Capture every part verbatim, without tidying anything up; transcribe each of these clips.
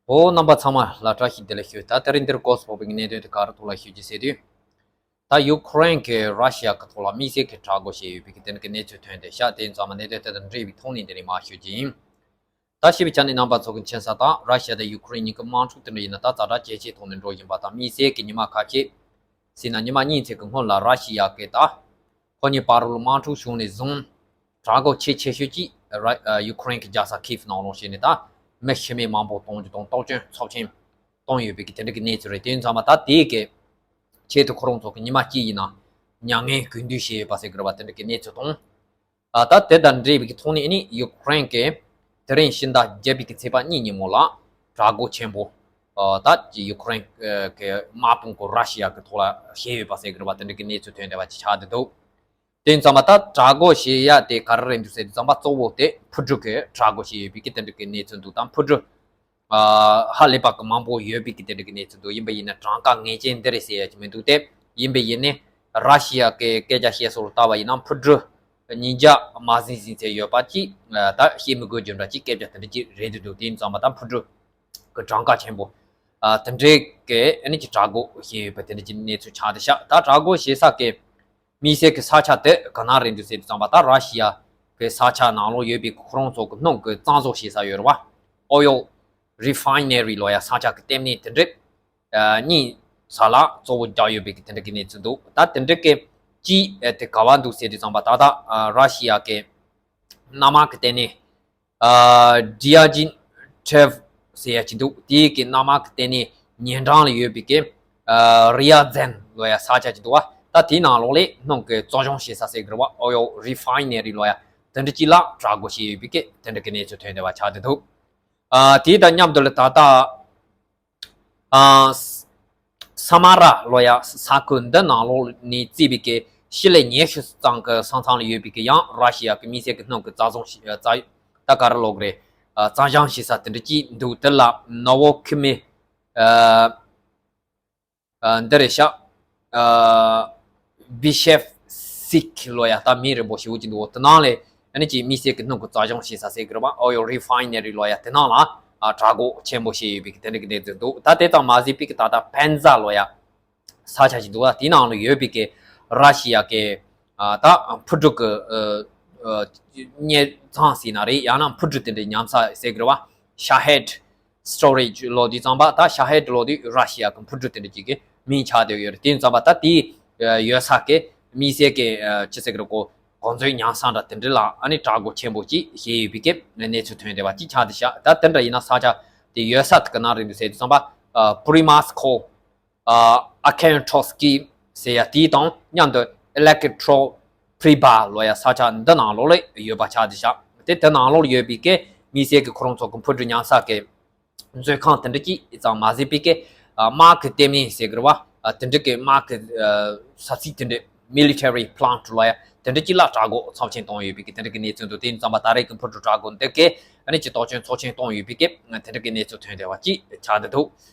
ཨོ། རྣམ་པ་ཚང་མ་ལ་བཀྲ་ཤིས་བདེ་ལེགས་ཞུ། ད་དེ་རིང་འདིར་སྐོར་སྤོ་བའི་གནད་དོན་དེ་ག་རེ་ཐོག་ལ་ཞུ་རྒྱུ་ཟེར་དུས། ད་ཡུ་ཁུ་རེན་གྱིས་ར་ཤི་ཡ་གི་ཐོག་ལ་དམིགས་བསལ་གྱི་དྲག་རྒོལ་བྱས་ཡོད་པའི་གི་དེ་འདྲ་གི་གནས་ཚུལ་ཐོན་ཏེ་ཤག་དེ་ཡིན་ཙང་མ་གནད་དོན་དེ་དང་འབྲེལ་བའི་ཐོག་ནས་འདི་རིང་མར་ཞུ་རྒྱུ་ཡིན། ད་ཞུ་བའི་ཆ་ནས་རྣམ་པ་ཚོ་གི་མཁྱེན་གསལ་ལྟར་ར་ཤི་ཡ་དང་ཡུ་ཁུ་རེན་གཉིས་ཀྱི་དམག་འཁྲུག་དེ་འདྲ་ཡིན་ན་ད་ཛ་དྲག་ཇེ་ཆེའི་ཐོག་ནས་འགྲོ་བཞིན་པ་དང་དམིགས་བསལ་གྱི་ཉི་མ་ཁ་ཤས་ཟིན་ན་ཉི་མ་གཉིས་ཙམ་གྱི་སྔོན་ལ་ར་ཤི་ཡ་གིས་ད། ཁོ་གཉིས་བར་ལ་དམག་འཁྲུག་བྱུང་ནས་བཟུང་། དྲག་རྒོལ་ཆེས་ཆེ་ཤོས་ཀྱིས་ར་ཡུ་ཁུ་རེན་གྱི་རྒྱལ་ས་ཁིབ་ནང་ལོགས་བྱས་ནས་ད་མི་ཤི་རྨས་མང་པོ་གཏོང་རྒྱུ་དང་གཏོར་སྐྱོན་ཚབས་ཆེན་བཏང་ཡོད་པའི་གི་དེ་འདྲ་གི་གནས་ཚུལ་རེད། དེ་ཡིན་ཙང་མ་ད་དེའི་གི་ཆེད་དུ་ཁོ་རང་ཚོ་གི་ཉི་མ་གཅིག་ཡིན་ན་མྱ་ངན་གུས་འདུད་བྱས་ཡོད་པ་ཟེར་གི་རེད་བ། དེ་འདྲ་གི་གནས་ཚུལ་དང་། ཨ་ད་དེ་དང་འབྲེལ་བའི་གི་ཐོག་ནས་ཨ་ནི་ཡུ་ཁུ་རེན་གྱིས་དེ་རིང་ཕྱི་ཟླ་བརྒྱད་པའི་གི་ཚེས་པ་གཉིས་ཉིན་མོ་ལ་དྲག་རྒོལ་ཆེན་པོ་ཨ་ད་ཀྱི་ཡུ་ཁུ་རེན་གྱི་དམག་དཔུང་གི་ར་ཤི་ཡ་གི་ཐོག་ལ་བྱས་ཡོད་པ་ཟེར་གི་རེད་བ། དེ་འདྲ་གི་གནས་ཚུལ་ཐོན་བསྡད་པ་ཅིག་ཆགས་བསྡད་འདུག་དེ་ཡིན་ཙང་མ་ད་དྲག་རྒོལ་བྱེད་ཡ་དེ་ག་རེ་རེད་འདུག་ཟེར་དུས་ཙམ་པ་གཙོ་བོ་དེ་འཕུར་གྲུ་གི་དྲག་རྒོལ་བྱས་ཡོད་པའི་གི་དེ་འདྲ་གི་གནས་ཚུལ་འདུག་དང་འཕུར་གྲུ་ཨ་ཧ་ལས་པ་གི་མང་པོ་ཡོད་པའི་གི་དེ་འདྲ་གི་གནས་ཚུལ་འདུག་ཡིན་པ་ཡིན་ན་གྲངས་ཀ་ངེས་ཅན་འདི་རེད་ཟེར་ཡ་ཅིག་མི་འདུག་དེ་ཡིན་པ་ཡིན་ནའི་ར་ཤི་ཡ་གི་སྐད་ཆ་བཤད་སྲོལ་ལ་ལྟ་བ་ཡིན་ན་འཕུར་གྲུ་ཉིས་བརྒྱ་མ་ཟིན་ཟིན་ཚད་ཡོད་པ་ཅིག་ད་བཤད་མི་དགོས་རྒྱུ་འདྲ་ཅིག་སྐད་ཆ་དེ་འདྲ་ཅིག་རེད་འདུག་དེ་ཡིན་ཙང་མ་ད་འཕུར་གྲུ་གི་གྲངས་ཀ་ཆེན་པོ་ཨ་དེ་འདྲའི་གི་ཨ་ནི་ཅིག་དྲག་རྒོལ་བྱས་ཡོད་པ་དེ་འདྲ་ཅིག་གནས་ཚུལ་ཆགས་བསྡད་ཤག་ད་དྲག་རྒོལ་བྱེད་ས་གི་དམིགས་བསལ་གྱི་ས་ཆ་དེ་ག་ན་རེད་འདུག་ཟེར་དུས་ཙམ་པ་ད་ར་ཤི་ཡ་གི་ས་ཆ་ནང་ལོགས་ཡོད་པའི་ཁོ་རང་ཚོ་གི་སྣུམ་གི་བཙོང་བཟོ་བྱེད་ས་ཡོད་རེད་བ། Oil Refinery ལོ་ཡ་ས་ཆ་གི་ལྟེ་གནས་དེ་འདྲ་གཉིས་ས་ལ་གཙོ་བོ་རྒྱག་ཡོད་པའི་གི་དེ་འདྲ་གི་གནས་ཚུལ་འདུག་ད་དེ་འདྲ་གི་ཅི་དེ་ག་བ་འདུག་ཟེར་དུས་ཙམ་པ་ད་ལྟ་ར་ཤི་ཡ་གི་གནམ་དམག་གི་ལྟེ་གནས། ཨ་Dyaji Trev ཟེར་ཡ་ཅིག་འདུག་དེའི་གི་གནམ་དམག་གི་ལྟེ་གནས་ཉེ་འགྲམ་ལ་ཡོད་པའི་གི་ཨ་Ryazan ལོ་ཡ་ས་ཆ་ཅིག་འདུག་བ། ད་དེའི་ནང་ལོགས་ལ་སྣུམ་གི་བཙོང་སྦྱོང་བྱེད་ས་ཟེར་གི་རེད་བ། Oil Refinery ལོ་ཡ་དེ་འདྲ་ཅིག་ལ་དྲག་རྒོལ་བྱས་ཡོད་པའི་གི་དེ་འདྲ་གི་གནས་ཚུལ་ཐོན་བསྡད་པ་ཆགས་བསྡད་འདུག་ཨ་དེ་དང་མཉམ་དུ་ལ་ད་ལྟ། ཨ་ས་མ་ར་ལོ་ཡ་ས་ཁུལ་འདི་ནང་ལོགས་ནས་བརྩིས་པའི་གི་ཕྱི་ལེ་ཉི་ཤུ་ཙམ་གི་ས་མཚམས་ལ་ཡོད་པའི་གི་ཡང་ར་ཤི་ཡ་གི་དམིགས་བསལ་གི་སྣུམ་གི་བཙག་བཟོ་ཞིག་ཨ་བཙག་ད་ག་རེ་ལབ་དགོས་རེད། ཨ་བཙག་འཇང་བྱེད་ས་དེ་འདྲ་ཅིག་འདུག་དེ་ལ་Novokmye ཨ་ཨ་འདི་རེད་ཤག་ཨ་Bishevsik ལོ་ཡ་ད་མིང་རིང་པོ་ཞེ་པོ་ཅིག་འདུག་དེ་ནང་ལ་ཨ་ནི་ཅིག་དམིགས་བསལ་གི་སྣུམ་གི་བཙག་འཇང་བྱེད་ས་ཟེར་གི་རེད་བ། Oil Refinery ལོ་ཡ་དེ་ནང་ལ་ཨ་དྲག་རྒོལ་ཆེན་པོ་བྱས་ཡོད་པའི་གི་དེ་འདྲ་གི་གནས་ཚུལ་འདུག་ད་དེ་ཙམ་མ་ཟད་པའི་གི་ད་ལྟ་Penza ལོ་ཡ་ས་ཆ་ཞིག་འདུག་ད་དེའི་ནང་ལ་ཡོད་པའི་གི་ར་ཤི་ཡ་གི་ཨ་ད་འཕུར་གྲུ་གི་ཨ་ཨ་གཉེར་ཚང་ཟེར་ན་རེད། ཡང་ན་འཕུར་གྲུ་དེ་འདྲའི་ཉམས་ས་ཟེར་གི་རེད་བ། Shahed Storage ལབ་དུས་ཙམ་པ་ད་Shahed ལབ་དུས་ར་ཤི་ཡ་གི་འཕུར་གྲུ་དེ་འདྲ་ཅིག་གི་མིང་ཆགས་བསྡད་ཡོད་རེད། དེ་ཙམ་པ་ད་དེའི་ཡོད་ས་གི་དམིགས་བསལ་གི་ཅི་ཟེར་གི་རེད་གོ་གོ་མཛོད་ཉམས་ས་འདྲ་དེ་འདྲ་ལ་ཨ་ནི་དྲག་རྒོལ་ཆེན་པོ་ཅིག་བྱས་ཡོད་པའི་གི་གནས་ཚུལ་ཐོན་བསྡད་པ་ཅིག་ཆགས་བསྡད་ཤག་ད་དེ་འདྲ་ཡིན་ན་ས་ཆ་དེ་ཡོད་ས་དེ་ག་ན་རེད་འདུག་ཟེར་དུས་ཙམ་པ་Primasko ཨ་Akhentosky ཟེར་ཡ་དེའི་དང་མཉམ་དུ་Elektropriba ལབ་ཡ་ས་ཆ་འདི་ནང་ལོགས་ལ་ཡོད་པ་ཆགས་བསྡད་ཤག་དེ་དེ་ནང་ལོགས་ལ་ཡོད་པའི་གི་དམིགས་བསལ་གི་ཁོ་རང་ཚོ་གི་འཕུར་གྲུ་ཉམས་ས་གི་མཛོད་ཁང་དེ་འདྲ་ཅིག་ཙམ་མ་ཟད་པའི་གི་ཨ་དམག་གི་ལྟེ་གནས་ཟེར་གི་རེད་བ། ཨ་དེ་འདྲ་གི་དམག་གི་ཨ་ས་ཚིགས་དེ་འདྲ་military plant ལབ་ཡ་དེ་འདྲ་ཅིག་ལ་དྲག་རྒོལ་ཚབས་ཆེན་བཏང་ཡོད་པའི་གི་དེ་འདྲ་གི་གནས་ཚུལ་འདུག་དེ་ཡིན་ཙམ་པ་ད་རེས་གི་འཕུར་གྲུ་དྲག་རྒོལ་འདི་གི་ཨ་ནི་ཅིག་གཏོར་སྐྱོན་ཚབས་ཆེན་བཏང་ཡོད་པའི་གི་དེ་འདྲ་གི་གནས་ཚུལ་ཐོན་བསྡད་པ་ཅིག་ཆགས་བསྡད་འདུག་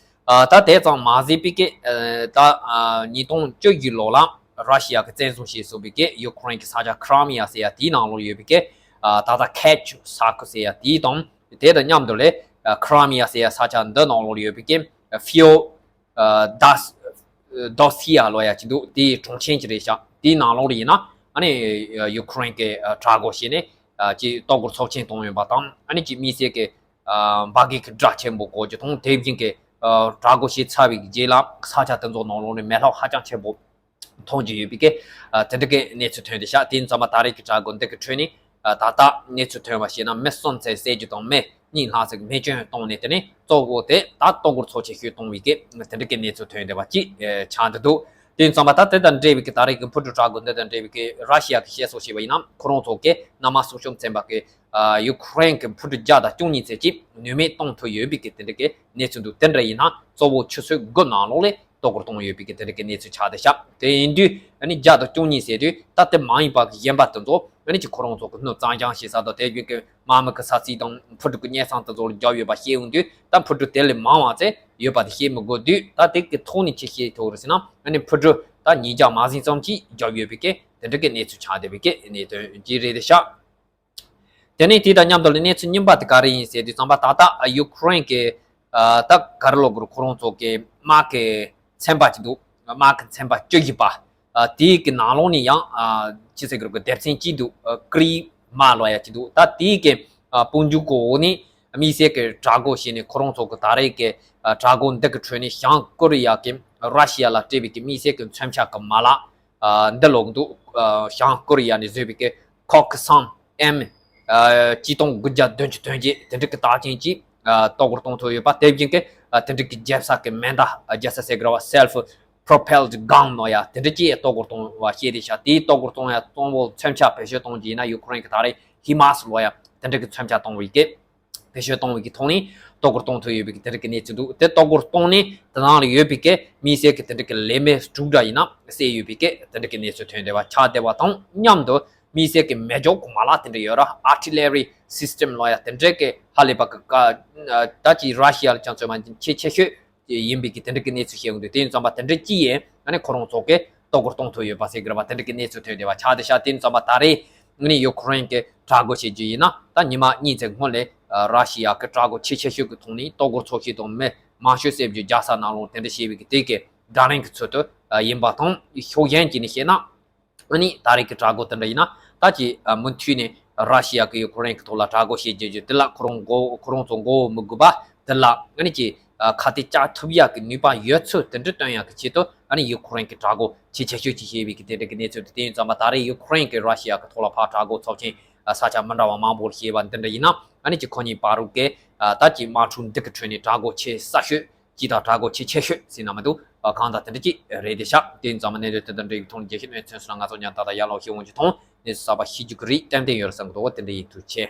ཨ་ད་དེ་ཙམ་མ་ཟད་པའི་གི་ཨ་ད་ཨ་ཉིས་སྟོང་བཅུ་བཞི་ལོ་ལ་ར་ཤི་ཡ་གི་བཙན་བཟུང་བྱས་སོང་བའི་གི་ཡུ་ཁུ་རེན་གི་ས་ཆ་Crimea ཟེར་ཡ་དེའི་ནང་ལོགས་ཡོད་པའི་གི་ཨ་ད་ལྟ་Kerch ས་ཁུལ་ཟེར་ཡ་དེའི་དང་དེ་དང་མཉམ་དུ་ལས་ཨ་Crimea ཟེར་ཡ་ས་ཆ་འདི་ནང་ལོགས་ཡོད་པའི་གི་Feo ཨ་Das Dosia ལབ་ཡ་ཅིག་འདུག་དེའི་གྲོང་ཁྱེར་ཅིག་རེད་ཤག་དེའི་ནང་ལོགས་ལ་ཡིན་ན་ཨ་ནི་ཡུ་ཁུ་རེན་གི་ཨ་དྲག་རྒོལ་བྱས་ནས་ཨ་ཅིག་གཏོར་རྒོལ་ཚབས་ཆེན་བཏང་ཡོད་པ་དང་ཨ་ནི་ཅིག་དམིགས་བསལ་གི་ཨ་འབར་གས་ཀྱི་སྒྲ་ཆེན་པོ་གོ་རྒྱུ་དང་དེ་བཞིན་གྱི་ཨ་དྲག་རྒོལ་བྱས་ཚར་བའི་རྗེས་ལ་ས་ཆ་དེ་ཚོ་ནང་ལོགས་ནས་མེ་ལོང་ཧ་ཅང་ཆེན་པོ་མཐོང་རྒྱུ་ཡོད་པའི་གི་ཨ་དེ་འདྲ་གི་གནས་ཚུལ་ཐོན་བསྡད་ཤག་དེ་ཡིན་ཙང་མ་ད་རེས་ཀྱི་དྲག་རྒོལ་འདི་གི་ཁྲོད་ནས་ཨ་ད་ལྟ་གནས་ཚུལ་ཐོན་པ་བྱས་ན་མི་གསུམ་ཙམ་བསད་རྒྱུ་དང་མི་གཉིས་ལྷག་ཙམ་རྨས་སྐྱོན་བཏང་ནས་དེ་ནས་གཙོ་བོ་དེ་ད་གཏོར་རྒོལ་ཚབས་ཆེ་ཤོས་བཏང་བའི་གི་དེ་འདྲ་གི་གནས་ཚུལ་ཐོན་བསྡད་པ་ཅིག་ཨ་ཆགས་བསྡད་འདུག་དེ་ཡིན་ཙང་མ་ད་དེ་དང་འབྲེལ་བའི་གི་ད་རེས་ཀྱི་འཕུར་གྲུ་དྲག་རྒོལ་འདི་དང་འབྲེལ་བའི་གི་ར་ཤི་ཡ་གི་བཤད་སྲོལ་བྱས་པ་ཡིན་ན་ཁོ་རང་ཚོ་གི་གནམ་དམག་སྲུང་སྐྱོབ་ཚན་པ་གི་ཨ་ཡུ་ཁུ་རེན་གྱི་འཕུར་གྲུ་བརྒྱ་དང་བཅུ་གཉིས་ཙམ་ཅིག་ནུས་མེད་གཏོང་ཐུབ་ཡོད་པའི་གི་དེ་འདྲ་གི་གནས་ཚུལ་འདུག་དེ་འདྲ་ཡིན་ན་གཙོ་བོ་ཆུ་ཚོད་དགུ་ནང་ལོགས་ལ་གཏོར་རྒོལ་གཏོང་ཡོད་པའི་གི་དེ་འདྲ་གི་གནས་ཚུལ་ཆགས་བསྡད་ཤག་དེ་ཡིན་དུས་ཨ་ནི་བརྒྱ་དང་བཅུ་གཉིས་ཟེར་དུས་ད་དེ་མ་ཡིན་པ་གི་གཞན་པ་དེ་ཚོ་ཨ་ནི་ཅིག་ཁོ་རང་ཚོ་གི་སྣུམ་གཙང་འགྱངས་བྱེད་ས་དང་དེ་བཞིན་གི་དམག་མི་གི་ས་ཚིགས་དང་འཕུར་གྲུ་གི་གཉན་ཚང་དེ་ཚོ་ལ་རྒྱབ་ཡོད་པ་ཤེས་འོང་དུས་ད་འཕུར་གྲུ་དེ་ལས་མང་བ་ཙམ་ཡོད་པ་དེ་ཤེས་མི་དགོས་དུས་ད་དེ་གི་ཐོག་ནས་ཅི་ཤེས་ཐུབ་རེད་ཟེར་ན་ཨ་ནི་འཕུར་གྲུ་ད་ཉིས་བརྒྱ་མ་ཟིན་ཙམ་ཅིག་རྒྱབ་ཡོད་པའི་གི་དེ་འདྲ་གི་གནས་ཚུལ་ཆགས་བསྡད་པའི་གི་གནད་དོན་ཅིག་རེད་ཤག་དེ་ནས་དེ་དང་མཉམ་དུ་ལ་གནས་ཚུལ་རྙིང་པ་དེ་ག་རེ་ཡིན་ཟེར་དུས་ཙམ་པ་ད་ལྟ་ཡུ་ཁུ་རེན་གྱི་ ཨ་ད་ག་རེ་ལབ་དགོས་རེད། ཁོ་རང་ཚོ་གི་དམག་གི་ཚན་པ་ཅིག་འདུག་དམག་གི་ཚན་པ་བཅུ་བཞི་པ། ཨ་དེའི་གི་ནང་ལོགས་ནས་ཡང་ཨ་ཅི་ཟེར་དགོས་རེད། སྡེ་ཚན་གཅིག་འདུག་ཨ་ཀྲི་མ་ལབ་ཡ་ཅིག་འདུག་ད་དེའི་གི་ཨ་དཔུང་འཇུག་གི་འོག་ནས་དམིགས་བསལ་གི་དྲག་རྒོལ་བྱས་ནས། ཁོ་རང་ཚོ་གི་ད་རེས་གི་ཨ་དྲག་རྒོལ་འདི་གི་ཁྲོད་ནས་བྱང་ཀོ་རི་ཡ་གི་ར་ཤི་ཡ་ལ་སྤྲད་པའི་གི་དམིགས་བསལ་གི་མཚོན་ཆ་གི་མ་ལག་ཨ་འདི་ལོག་འདུག་ཨ་བྱང་ཀོ་རི་ཡ་ནས་བཟོས་པའི་གི་ཁོག་སང་ཨེམ་ཨ་གཅིག་སྟོང་དགུ་བརྒྱ་བདུན་ཅུ་དོན་བརྒྱད་དེ་འདྲ་གི་རྟགས་ཅན་གྱིས་ཨ་གཏོར་རྒོལ་གཏོང་ཐུབ་ཡོད་པ། དེ་བཞིན་གི་ཨ་དེ་འདྲ་གི་རྒྱལ་ས་གི་མེ་མདའ། ཨ་རྒྱལ་ས་ཟེར་དགོས་རེད་པ། Self propelled gun ལབ་ཡ་དེ་འདྲ་གྱིས་གཏོར་རྒོལ་གཏོང་བ་ཤེས་རེད་ཤག་དེའི་གཏོར་རྒོལ་གཏོང་ཡ་གཏོང་བའི་མཚོན་ཆ་བེད་སྤྱོད་གཏོང་རྒྱུ་ཡིན་ན། ཡུ་ཁུ་རེན་གི་ད་རེས་ཧི་མཱ་སི་ལབ་ཡ་དེ་འདྲ་གི་མཚོན་ཆ་གཏོང་བའི་གི་བེད་སྤྱོད་གཏོང་བའི་གི་ཐོག་ནས་གཏོར་རྒོལ་གཏོང་ཐུབ་ཡོད་པའི་གི་དེ་འདྲ་གི་གནས་ཚུལ་འདུག་དེ་གཏོར་རྒོལ་གཏོང་ནས་དེ་ནང་ལ་ཡོད་པའི་གི་དམིགས་བསལ་གི་དེ་འདྲ་གི་ལས་མེད་དྲུག་འདྲ་ཡིན་ན་བསད་ཡོད་པའི་གི་དེ་འདྲ་གི་གནས་ཚུལ་ཐོན་བསྡད་པ་ཆགས་བསྡད་པ་དང་མཉམ་དུ། དམིགས་བསལ་གི་མེ་སྒྱོགས་གི་མ་ལག་དེ་འདྲ་ཡོད་ར། Artillery system ལབ་ཡ་དེ་འདྲ་གི་ཧ་ལས་པ་གི་ཀ་ད་ཅི་ར་ཤི་ཡ་ལ་ཅང་ཚོད་མ་ཆེ་ཆེ་ཤོས་ཡིན་པའི་གི་དེ་འདྲ་གི་གནས་ཚུལ་བཤད་ཡོང་དུས། དེ་ཡིན་ཙམ་པ་དེ་འདྲ་ཅི་ཡིན་ཨ་ནི་ཁོ་རང་ཚོ་གི་གཏོར་རྒོལ་གཏོང་ཐུབ་ཡོད་པ་ཟེར་གི་རེད་པ། དེ་འདྲ་གི་གནས་ཚུལ་ཐོན་བསྡད་པ་ཆགས་བསྡད་ཤག་དེ་ཡིན་ཙམ་པ་ད་རེས་ཨ་ནི་ཡུ་ཁུ་རེན་གི་དྲག་རྒོལ་བྱེད་རྒྱུ་ཡིན་ན། ད་ཉི་མ་གཉིས་ཙམ་སྔོན་ལ་ར་ཤི་ཡ་གི་དྲག་རྒོལ་ཆེ་ཆེ་ཤོས་ཀྱི་ཐོག་ནས་གཏོར་རྒོལ་ཚོགས་ཤིག་དང་མི་མང་ཤོས་བསད་རྒྱུ། རྒྱལ་ས་ནང་ལོགས་དེ་འདྲ་བྱས་པའི་གི་དེ་གི་བརྡ་ལན་གི་ཚུལ་དུ་ཡིན་པ་དང་། ཕྱོགས་གཞན་གྱིས་ནི་བཤད་ན། ཨ་ནི་ད་རེས་ཀྱི་དྲག་རྒོལ་དེ་འདྲ་ཡིན་ན། ད་ཀྱི་ཨ་མུ་མཐུད་ནས་ར་ཤི་ཡ་གི་ཡུ་ཁུ་རེན་གྱི་ཐོག་ལ་དྲག་རྒོལ་བྱེད་རྒྱུ་རྒྱུ་དེ་ལ་ཁོ་རང་མགོ་ཁོ་རང་ཚོ་མགོ་བོ་མི་སྒུར་བ་དེ་ལ་ཨ་ནི་ཀྱི་ཨ་ཁ་གཏད་བཅག་ཐུབ་ཡག་གི་ནུས་པ་ཡོད་ཚུལ་དེ་འདྲ་སྟོན་ཡག་གི་ཆེད་དུ། ཨ་ནི་ཡུ་ཁུ་རེན་གྱི་དྲག་རྒོལ་ཆེས་ཆེ་ཤོས་ཀྱི་བྱས་པའི་གི་དེ་འདྲ་གི་གནས་ཚུལ་དེ། དེ་ཡིན་ཙམ་པ་ད་རེས་ཡུ་ཁུ་རེན་གྱི་ར་ཤི་ཡ་གི་ཐོག་ལ་ཕར་དྲག་རྒོལ་ཚབས་ཆེན་ཨ་ས་ཆ་མི་འདྲ་བ་མང་པོར་བྱས་པ་འདི་འདྲ་ཡིན་ན། ཨ་ནི་ཀྱི་ཁོ་གཉིས་བར་དུ་གི་ཨ་ད་ཀྱི་དམག་འཁྲུག་འདི་གི་ཁྲོད་ནས་དྲག་རྒོལ་ཆེ་ས་ཤོས་ཀྱི་དང་དྲག་རྒོལ་ཆེ་ཆེ་ཤོས་ཟེར་ན་མི་འདུག་ཨ་གང་ལྟར་དེ་འདྲ་ཅིག་རེད་དེ་ཤག་དེ་ཡིན་ཙམ་པ་གནད་དོན་དེ་དང་འབྲེལ་བའི་ཐོག་ནས་རྒྱལ་སྤྱིའི་གནས་ཚུལ་སོགས་ལ་ང་ཚོ་ཉན་ཐག་དང་ཡར་ལོག་ཤེས་འོང་རྒྱུ་མཐོང་། གནས་ཚུལ་གསར་པ་ཤེས་རྒྱུ་གི་རེད། ཏན་ཏན་ཡོད་རེད་བསམ་གི་འདུག་དེ་འདྲ་ཡིན། ཐུགས་རྗེ་ཆེ།